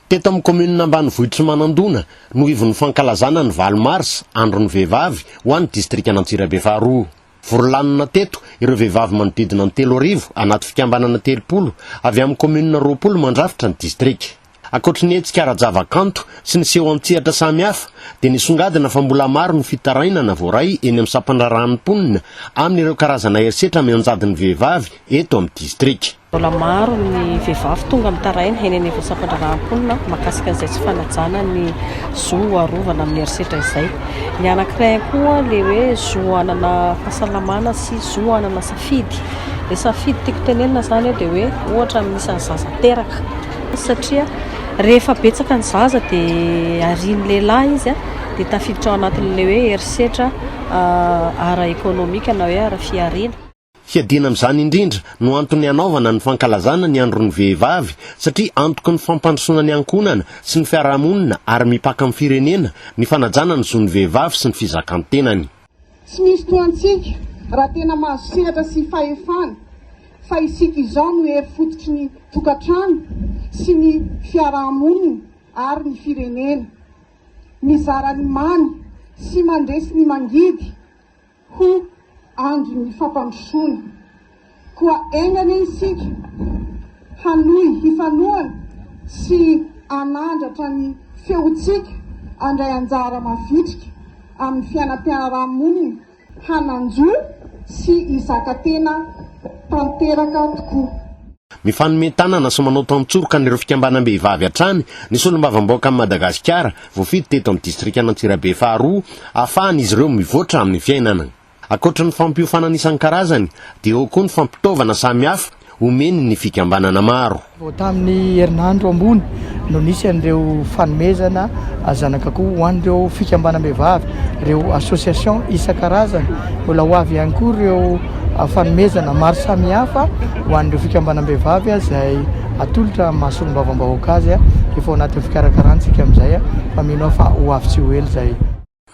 Teto amin'ny kaominina ambanivohitr'i Manandona no ivon'ny fankalazana ny valo marsa, andron'ny vehivavy, ho an'ny distrikan'Antsirabe faharoa. Vory lanona teto ireo vehivavy manodidina ny 3000 anaty fikambanana 30 avy amin'ny kaominina 20 mandrafitra ny distrika. Ankoatry ny hetsika ara-javakanto sy ny seho an-tsehatra samihafa dia nisongadina fa mbola maro ny fitarainana voaray eny amin'ny sampandraharahan'ny mponina amin'ireo karazana herisetra mianjady ny vehivavy eto amin'ny distrika. Mbola maro ny vehivavy tonga mitaraina eny anivon'ny sampan-draharaha-mponina mahakasika an'izay tsy fanajana ny zo ho arovana amin'ny herisetra izay. Ny anankiray ihany koa ilay hoe zo hanana fahasalamana sy zo hanana safidy. Ilay safidy tiako tenenina izany dia hoe ohatra amin'ny isan'ny zaza teraka satria rehefa betsaka ny zaza dia arian'ny lehilahy izy dia tafiditra ao anatin'ilay hoe herisetra ara-ekonomika na hoe ara-fihariana. Hiadiana amin'izany indrindra no antony hanaovana ny fankalazana ny andron'ny vehivavy satria antoky ny fampandrosoana ny ankohonana sy ny fiarahamonina ary mipaka amin'ny firenena ny fanajana ny zon'ny vehivavy sy ny fizakan-tenany. Tsy misy toa antsika raha tena mahazo sehatra sy fahefana fa isika izao no hery fototry ny tokantrano sy ny fiarahamonina ary ny firenena. Mizara ny mamy sy mandresy ny mangidy ho andron'ny fampandrosoana. Koa enga anie isika hanohy hifanohana sy hanandratra ny feontsika handray anjara mavitrika amin'ny fiainam-piarahamonina, hanan-jo sy hizaka tena tanteraka tokoa. Mifanome tanana sy manao tantsoroka an'ireo fikambanam-behivavy hatrany ny solombavambahoakan'i Madagasikara voafidy teto amin'ny distrikan'Antsirabe faharoa ahafahan'izy ireo mivoatra amin'ny fiainana. Ankoatra ny fampiofanana isan-karazany dia eo koa ny fampitaovana samihafa omeny ny fikambanana maro. Vao tamin'ny herinandro ambony no nisy an'ireo fanomezana zanak'akoho ho an'ireo fikambanam-behivavy, ireo association isan-karazany. Mbola ho avy ihany koa ireo fanomezana maro samihafa ho an'ireo fikambanam-behivavy izay atolotra amin'ny maha solombavambahoaka azy. Efa ao anatin'ny fikarakarantsika amin'izay fa mino aho fa ho avy tsy ho ela izay.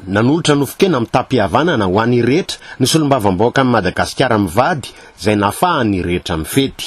Nanolotra nofon-kena mitam-pihavanana ho an'ny rehetra ny solombavambahoakan'i Madagasikara mivady izay nahafahan'ny rehetra mifety.